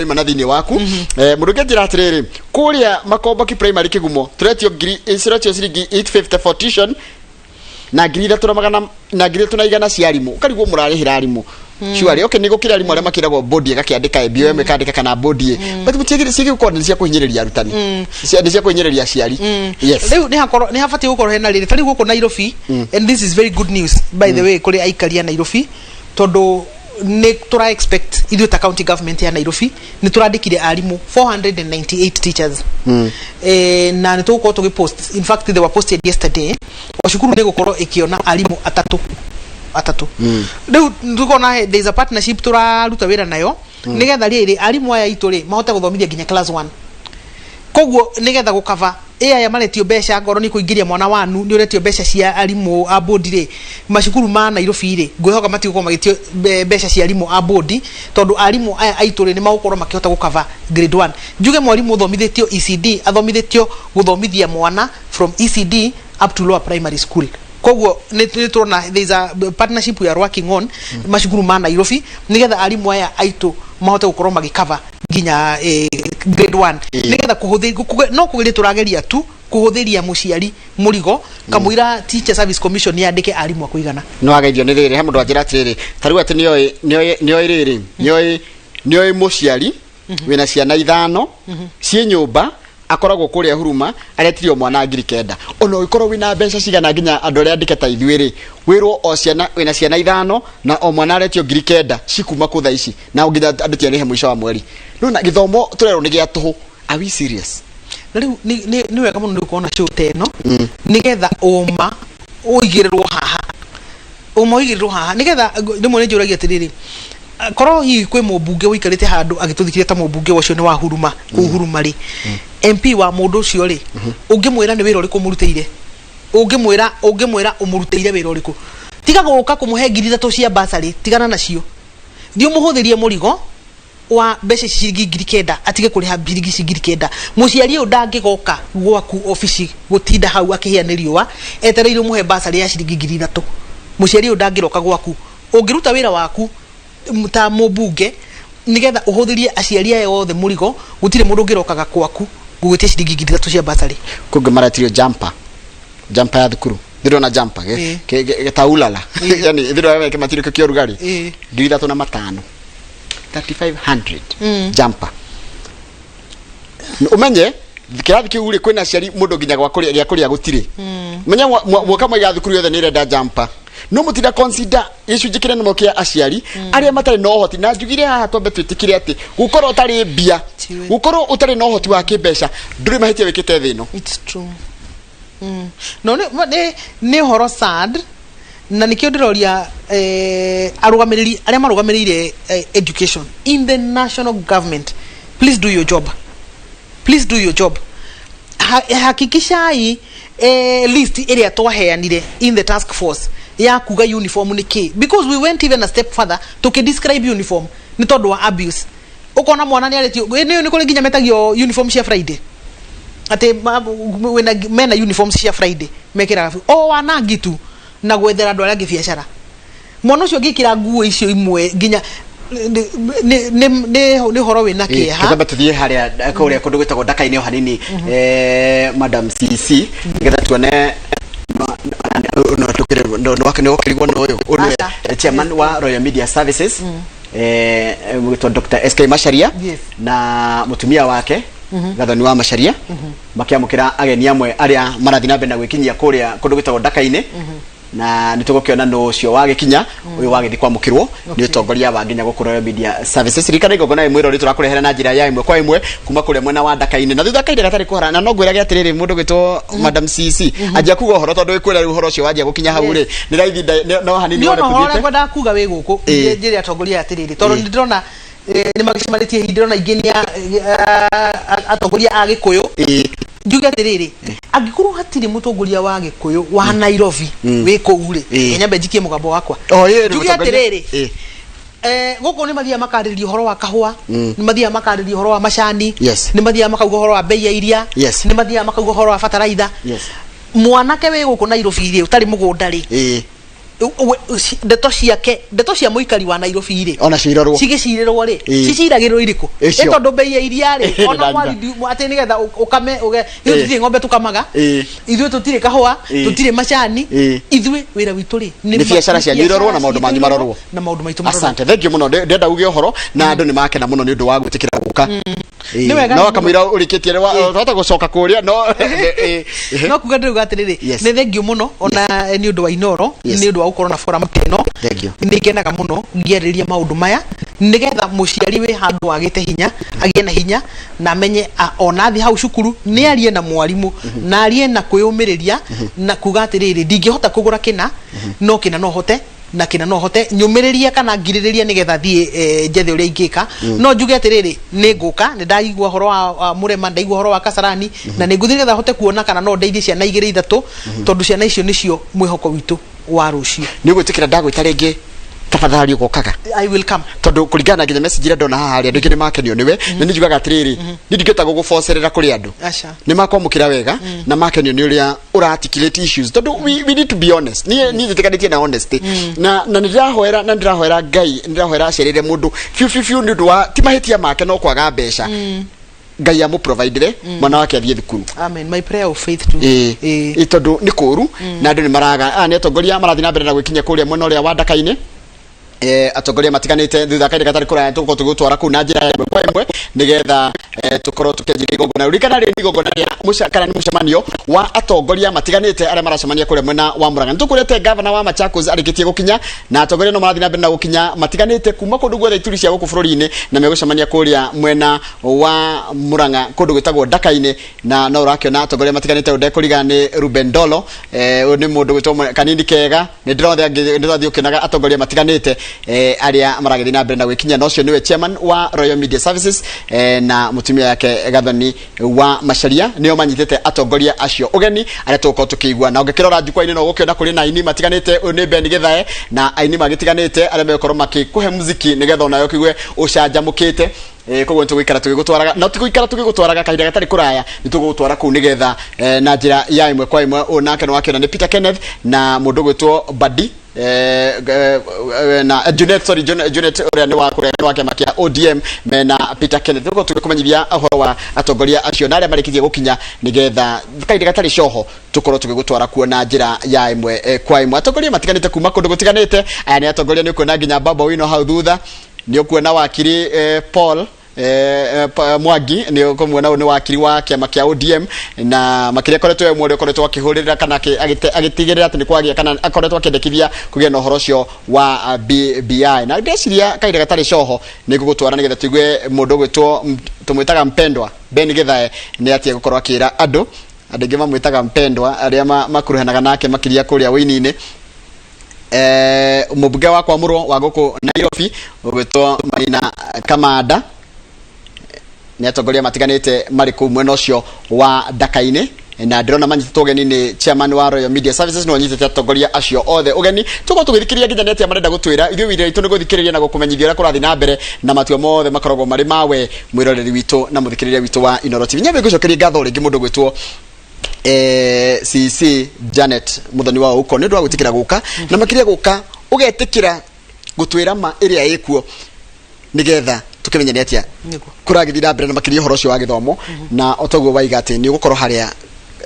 Ima na thĩinĩ waku. Mũndũ ũngĩ njĩra atĩrĩrĩ, kũrĩa Makomboki Primary Kĩgumo tũretio ngiri, ciretio ciringi 850 for tuition na 3,000 na magana na 3,100 cia arimũ. Ũkarigwo mũrarĩhĩra arimũ surely? Okay, nĩ gũkĩrĩ arimũ arĩa makĩragwo bodi ĩgakĩandĩka, BOM ĩkandĩka kana bodi, but mũtiagĩrĩ ciagĩrĩire gũkorwo nĩ cia kũhinyĩrĩria arutani. Nĩ cia kũhinyĩrĩria aciari, yes. Rĩu nĩ hakorwo nĩ habatiĩ gũkorwo hena rĩrĩ, ta rĩu gũkũ Nairobi, and this is very good news, by the way, kũrĩ aikari a Nairobi, tondũ nĩ tũra expect ithuĩ ta county government ya Nairobi nĩ tũrandĩkire arimũ 498 teachers. Na nĩ tũgũkorwo tũgĩ post, in fact they were posted yesterday, o cukuru nĩ gũkorwo ĩkĩona arimũ atatũ atatũ. Rĩu tũkona there is a partnership tũraruta wĩra nayo nĩgetha rĩrĩ arimũ aya aitũ rĩ mahote gũthomithia nginya class 1. Koguo nigetha gũkava ĩ aya maretio mbeca ngoro nĩ kũingĩria mwana wanu nĩ ũretio mbeca cia arimũ a bodi rĩ, macukuru ma Nairobi rĩ, ngwĩhoka matigũkorwo magĩtio mbeca cia arimũ a bodi, tondũ arimũ aya aitũ rĩ nĩ magũkorwo makĩhota gũkava grade 1. Njuge mwarimũ ũthomithĩtio ECD athomithĩtio gũthomithia mwana from ECD up to lower primary school. Koguo nĩ tũrona there is a partnership we are working on macukuru ma Nairobi nigetha arimũ aya aitũ mahote gũkorwo magĩkava nginya grade 1, nigetha kũhũthĩ no kũgeria tũrageria tu kũhũthĩria mũciari mũrigo kamũira Teacher Service Commission yandĩke arimũ a kũigana. No ageithio nĩ rĩrĩ, he mũndũ anjĩra atĩrĩrĩ, ta rĩu atĩ nĩoĩ rĩrĩ, nĩoĩ mũciari wĩna ciana ithano ciĩ nyũmba, akoragwo kũrĩa Huruma, aretirio mwana 9,000. Ona ũngĩkorwo wĩna mbeca cigana, nginya andũ arĩa andĩke ta ithuĩ rĩ, wĩrwo o ciana wĩna ciana ithano na o mwana aretio 9,000, cikuma kũ thaa ici? Na nginya andũ tiarĩhe mũico wa mweri. Nona gĩthomo tũrerwo nĩ gĩa tũhũ. Are we serious? Na rĩu nĩ wega mũno nĩ gũkorwo na show ta ĩno nĩgetha ũma ũigĩrĩrwo haha, ũma ũigĩrĩrwo haha, nĩgetha rĩmwe nĩ njũragia atĩrĩrĩ, korwo hihi kwĩ mũmbunge ũikarĩte handũ agĩtũthikĩria, ta mũmbunge ũcio nĩ wa Huruma kũu Huruma rĩ, MP wa mũndũ ũcio rĩ, ũngĩmwĩra nĩ wĩra ũrĩkũ ũmũrutĩire? Ũngĩmwĩra ũmũrutĩire wĩra ũrĩkũ? Tiga gũka kũmũhe 3,000 cia basarĩ, tigana nacio, thiĩ ũmũhũthĩrie mũrigo wa mbeca ici ciringi 9,000, atige kũrĩha ciringi ici 9,000. Mũciari ũyũ ndangĩgoka gwaku obici gũtinda hau akĩhĩa nĩ riũa etereire ũmũhe basarĩ ya ciringi 3,000. Mũciari ũyũ ndangĩroka gwaku. Ũngĩruta wĩra waku ta mũmbunge nigetha ũhũthĩrie aciari aya othe mũrigo, gũtirĩ mũndũ ũngĩrokaga gwaku gũgĩtia ciringi 3,000 cia basarĩ. Kũngĩ maretirio jumper, jumper ya thukuru. Ndĩrona jumper gĩtaulala, yani ndĩrona kĩmatirio kĩa ũrugarĩ. 3,500, 3500 jumper. Umenye kĩrathi kĩu rĩ, kwĩna aciari mũndũ nginya gwa kũrĩa, gĩa kũrĩa gũtirĩ. Menye mwaka mwaiga thukuru yothe nĩ ĩrenda jumper, no mũtira consider gĩcunjĩ kĩnene mũno kĩa aciari arĩa matarĩ na ũhoti. Na njugire haha twambe twĩtĩkĩre atĩ gũkorwo ũtarĩ mbia, Tiwe. gũkorwo ũtarĩ na ũhoti wa kĩmbeca, ndũrĩ mahĩtia wĩkĩte thĩ ĩno. It's true. No nĩ ũhoro sad, na nĩkĩo ndĩroria arũgamĩrĩri arĩa marũgamĩrĩire education in the national government, please do your job, please do your job. Hakikishai list ĩrĩa twaheanire in the task force ya kuga uniform nĩ kĩ, because we went even a step further tukidescribe uniform nĩ tondũ wa abuse. Ũkona mwana nĩ aretio, nĩ kũrĩ nginya metagio uniform cia Friday, atĩ wĩna mena uniforms cia Friday mekĩraga o wanangi tu na gwethera andũ arĩa angĩ biacara. Mwana ũcio angĩkĩra nguo icio imwe nginya nĩ ũhoro wĩna kĩeha. Tũkambe tũthiĩ harĩa kũrĩa kũndũ gwĩtagwo Ndaka-inĩ o hanini, madam CC, nĩgetha tuone no tũkĩrĩ no nĩ ũkĩrigwo nĩ ũyũ. Ũyũ nĩwe Aca. Chairman wa Royal Media Services, gwĩtwo Dr. SK Macharia na mũtumia wake Gathoni wa Macharia makĩamũkĩra ageni amwe arĩa marathiĩ na mbere na gwĩkinyia kũrĩa kũndũ gwĩtagwo Ndaka-inĩ. Na nĩ tũgũkĩona nũ ũcio wagĩkinya, ũyũ wagĩthiĩ kwamũkĩrwo nĩ ũtongoria wa nginya gũkũ Royal Media Services. Ririkana igongona ĩmwe rĩrĩ tũrakũrehera na njĩra ya ĩmwe kwa ĩmwe kuma kũrĩa mwena wa Ndaka-inĩ na thutha kahinda gatarĩ kũhara. Na no ngwĩrage atĩrĩrĩ, mũndũ gwĩtwo madam CC anjia kuga ũhoro, tondũ wĩkwĩra rĩu ũhoro ũcio wanjia gũkinya hau rĩ, nĩ raithi no hanini Nĩ wone ona ũhoro ũrĩa tũthiĩte. Ngwendaga kuga wĩ gũkũ, njĩre atongoria aya atĩrĩrĩ, tondũ nĩ ndĩrona nĩ magĩcemanĩtie hihi, ndĩrona aingĩ nĩ atongoria a Gĩkũyũ. Njuge atĩrĩrĩ, angĩkorwo hatirĩ mũtongoria wa Gĩkũyũ wa Nairobi wĩ kũu rĩ, nyambe njikie mũgambo wakwa. O, ĩĩ, Njuge mũtongoria. atĩrĩrĩ, gũkũ nĩ mathiaga makarĩrĩria ũhoro wa kahũa, nĩ mathiaga makarĩrĩria ũhoro wa macani, nĩ mathiaga makauga ũhoro wa bei ya iria, nĩ mathiaga makauga ũhoro wa bataraitha. Mwanake wĩ gũkũ Nairobi rĩ, ũtarĩ mũgũnda rĩ, Ndeto ciake, ndeto cia mũikari wa Nairobi rĩ, Ona cirorwo. Cigĩcirĩrwo rĩ, Ĩĩ. ciciragĩrwo irĩkũ? Icio. Ĩ tondũ mbei ya iria rĩ, Ĩĩ, ona ndanyita. mwarindi atĩ nĩgetha ũkame ũge ithuĩ Ĩĩ. tũtirĩ ng'ombe tũkamaga, Ĩĩ. ithuĩ tũtirĩ kahũa, Ĩĩ. tũtirĩ macani. Ĩĩ. Ithuĩ wĩra witũ rĩ Nĩ biacara cianyu irorwo na maũndũ manyu marorwo. Na maũndũ maitũ marorwo. Asante, thank you muno. Ndĩrenda uge ũhoro na andũ nĩ makena mũno nĩ ũndũ wa gwĩtĩkĩra gũka. Nĩ wega No mũno. akamwĩra ũrĩkĩtie twahota gũcoka kũrĩa no ĩĩ. No kuga ndĩrauga atĩrĩrĩ, nĩ thengio mũno ona nĩ ũndũ wa Inoro, nĩ ũndũ wa gũkorwo na forum ta ĩno. Thank you. Nĩ ngenaga mũno ngĩarĩrĩria maũndũ maya nĩgetha mũciari wĩ handũ wagĩte hinya agĩe na hinya na amenye ona athiĩ hau cukuru nĩ arie na mwarimũ na arie na kwĩyũmĩrĩria na kuga atĩrĩrĩ, ndingĩhota kũgũra kĩna, no kĩna no hote na kĩna no hote, nyũmĩrĩrie kana ngirĩrĩrie nĩgetha thiĩ njethe ũrĩa ingĩka. No njuge atĩrĩrĩ, nĩ ngũka, nĩ ndaigua ũhoro wa Mũrema, ndaigua ũhoro wa Kasarani, na nĩ ngũthiĩ nĩgetha hote kuona kana no ndeithie ciana igĩrĩ ithatũ, tondũ ciana icio nĩcio mwĩhoko witũ wa rũciũ. Nĩ ũgwĩtĩkĩra ndagwĩta rĩngĩ tafadhali ũgokaga? I will come. Tondũ kũringana na nginya message iria ndona haha rĩ, andũ aingĩ nĩ makenio nĩwe, na nĩ njugaga atĩrĩrĩ, niĩ ndingĩhota gũgũbocerera kũrĩ andũ. Aca. Nĩ makwamũkĩra wega na makenio nĩ ũrĩa ũra articulate issues, tondũ we need to be honest. Niĩ njĩtĩkanĩtie na honesty na nĩ ndĩrahoera, na nĩ ndĩrahoera Ngai, nĩ ndĩrahoera acerere mũndũ biũ biũ biũ nĩ ũndũ wa ti mahĩtia make no kwaga mbeca, Ngai amũprovidere mwana wake athiĩ thukuru. Amen, my prayer of faith too. Ĩĩ. Ĩĩ. Ĩ, tondũ nĩ kũũru na andũ nĩ maraga. Aya nĩ atongoria marathiĩ na mbere na gwĩkinyia kũrĩa mwena ũrĩa wa Ndaka-inĩ, atongoria matiganĩte. Thutha kahinda gatarĩ kũraya tũgũkorwo tũgĩgũtwara kũu na njĩra ya ĩmwe kwa ĩmwe nĩgetha tũkorwo tũkĩanjĩria igongona. Ririkana rĩrĩ nĩ igongona rĩa kana nĩ mũcemanio wa atongoria matiganĩte arĩa maracemania kũrĩa mwena wa Murang'a. Nĩ tũkũrĩte gavana wa Machakos arĩkĩtie gũkinya, na atongoria no marathiĩ na mbere na gũkinya matiganĩte kuma kũndũ guothe ituri cia gũkũ bũrũri-inĩ, na megũcemania kũrĩa mwena wa Murang'a kũndũ gwĩtagwo Ndaka-inĩ. Na no ũrakĩona atongoria matiganĩte. Ũndũ ndekũriga nĩ Ruben Dolo, ũyũ nĩ mũndũ gwĩtwo Kanini Kega. Nĩ ndĩrothe angĩ ndĩrathiĩ ũkĩonaga atongoria matiganĩte arĩa maragĩthiĩ na mbere na gwĩkinyia, na ũcio nĩwe chairman wa Royal Media Services na mũtumia yake Gathoni wa Macharia nĩo manyitĩte atongoria acio ũgeni arĩa tũgũkorwo tũkĩigua. Na ũngĩkĩrora jukwaa-inĩ no ũgũkĩona kũrĩ na aini matiganĩte. Ũyũ nĩ Ben Githae na aini magĩtiganĩte arĩa megũkorwo makĩkũhe muziki nĩgetha onawe ũkĩigue ũcanjamũkĩte. Koguo nĩ tũgũikara tũgĩgũtwaraga, no tũgũikara tũgĩgũtwaraga kahinda gatarĩ kũraya nĩ tũgũgũtwara kũu nĩgetha na njĩra ya ĩmwe kwa ĩmwe. Ũyũ nake nĩ wakĩona nĩ Peter Kenneth na mũndũ ũgwĩtwo Badi na Junet, sorry, Junet ũrĩa nĩ wa kũrĩa nĩ wa kĩama kĩa ODM mena Peter Kenneth. Tũgũkorwo tũgĩkũmenyithia ũhoro wa atongoria acio na arĩa marĩkĩtie gũkinya nĩgetha kahinda gatarĩ coho tũkorwo tũgĩgũtwara kuo na njĩra ya ĩmwe kwa ĩmwe. Atongoria matiganĩte kuma kũndũ gũtiganĩte. Aya nĩ atongoria, nĩ ũkuona nginya Baba Wino hau thutha, nĩ ũkuona wakiri Paul Mwangi, nĩ ũkũmuona ũyũ nĩ wakiri wa kĩama kĩa ODM na makĩria akoretwo we ũrĩa ũkoretwo akĩhũrĩrĩra kana agĩtigĩrĩra atĩ nĩ kwagĩa kana akoretwo akĩendekithia kũgĩa na ũhoro ũcio wa BBI. Na ndeciria kahinda gatarĩ coho nĩ ngũgũtwara nĩgetha tũigue mũndũ ũgwĩtwo tũmwĩtaga mpendwa Ben Githae nĩ atia gũkorwo akĩra andũ. Andũ aingĩ mamwĩtaga mpendwa arĩa makuruhanaga nake makĩria kũrĩa wĩini-inĩ. Mũmbunge wa Kwamũrwo wa gũkũ Nairobi ũgwĩtwo Maina Kamanda, nĩ atongoria matiganĩte marĩ kũu mwena ũcio wa Ndaka-inĩ, na ndĩrona manyitĩtwo ũgeni nĩ chairman wa Royal Media Services, nĩwe ũnyitĩte atongoria acio othe ũgeni. Tũkorwo tũgĩthikĩrĩria nginya nĩ atĩa marenda gũtwĩra. Ithuĩ wĩra witũ nĩ gũthikĩrĩria na gũkũmenyithia ũrĩa kũrathiĩ na mbere, na matua mothe makoragwo marĩ mawe mwĩroreri witũ na mũthikĩrĩria witũ wa Inooro TV. Nyambe ngũcokerie ngatho rĩngĩ mũndũ gwĩtwo CC Janet Muthoni wa Ouko nĩ ũndũ wa gwĩtĩkĩra gũka, na makĩria gũka ũgetĩkĩra gũtwĩra ma ĩrĩa ĩkuo nĩgetha tũkĩmenye nĩ atĩa kũragĩthiĩ na mbere, na makĩria ũhoro ũcio wa gĩthomo. Na o toguo waiga atĩ nĩ ũgũkorwo harĩa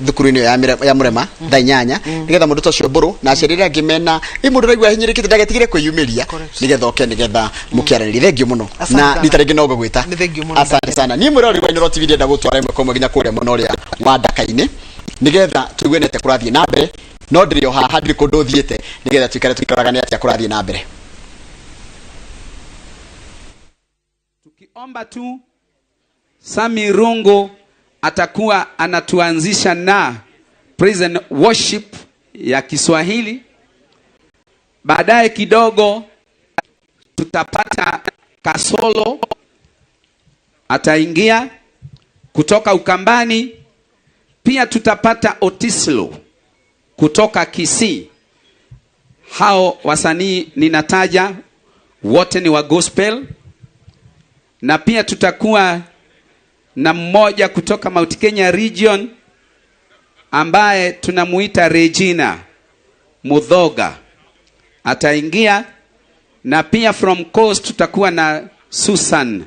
thukuru-inĩ ĩyo ya Mũrema thaa 8 nĩgetha mũndũ ta ũcio mbũrũ na aciari arĩa angĩ mena ĩ mũndũ ũraigua ahinyĩrĩkĩte ndagetigĩre kwĩyumĩria nĩgetha oke nĩgetha mũkĩaranĩrie. Thengiũ mũno. Asante na sana. Rita rĩngĩ no ngũgwĩta. Nĩ thengiũ mũno. Asante sana. Niĩ mwĩroreri wa Inooro TV ndĩrenda gũtwara ĩmwe kwa ĩmwe nginya kũrĩa mwena ũrĩa wa Ndaka-inĩ nĩgetha tũigue nĩ atĩa kũrathiĩ na mbere, no ndĩrĩ o haha, ndirĩ kũndũ thiĩte, nĩgetha tũikare tũkĩroraga nĩ atĩa kũrathiĩ na mbere. Tukiomba tu Sami Rungu atakuwa anatuanzisha na praise and worship ya Kiswahili. Baadaye kidogo tutapata Kasolo ataingia kutoka Ukambani. Pia tutapata Otislo kutoka Kisii. Hao wasanii ninataja wote ni wa gospel, na pia tutakuwa na mmoja kutoka Mount Kenya region ambaye tunamuita Regina Muthoga. ataingia, na pia from Coast tutakuwa na Susan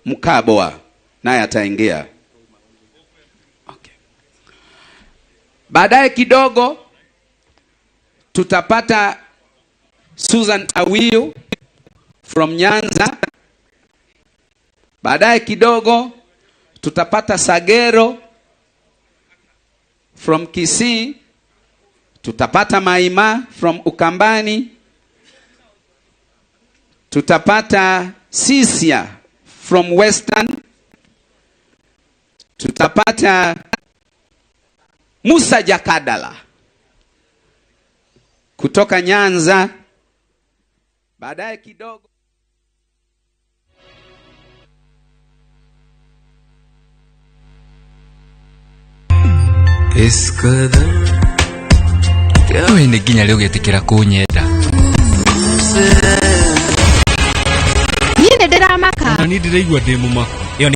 Mkabwa naye ataingia. Okay. Baadaye kidogo tutapata Susan Awiyu from Nyanza. Baadaye kidogo tutapata Sagero from Kisii, tutapata Maima from Ukambani, tutapata Sisia from Western, tutapata Musa Jakadala kutoka Nyanza. Baadaye kidogo इस कदर We nĩ nginya rĩ ũgetĩkĩra kũnyenda? Niĩ nĩ ndĩramaka. Na niĩ ndĩraigua ndĩ mũmaku.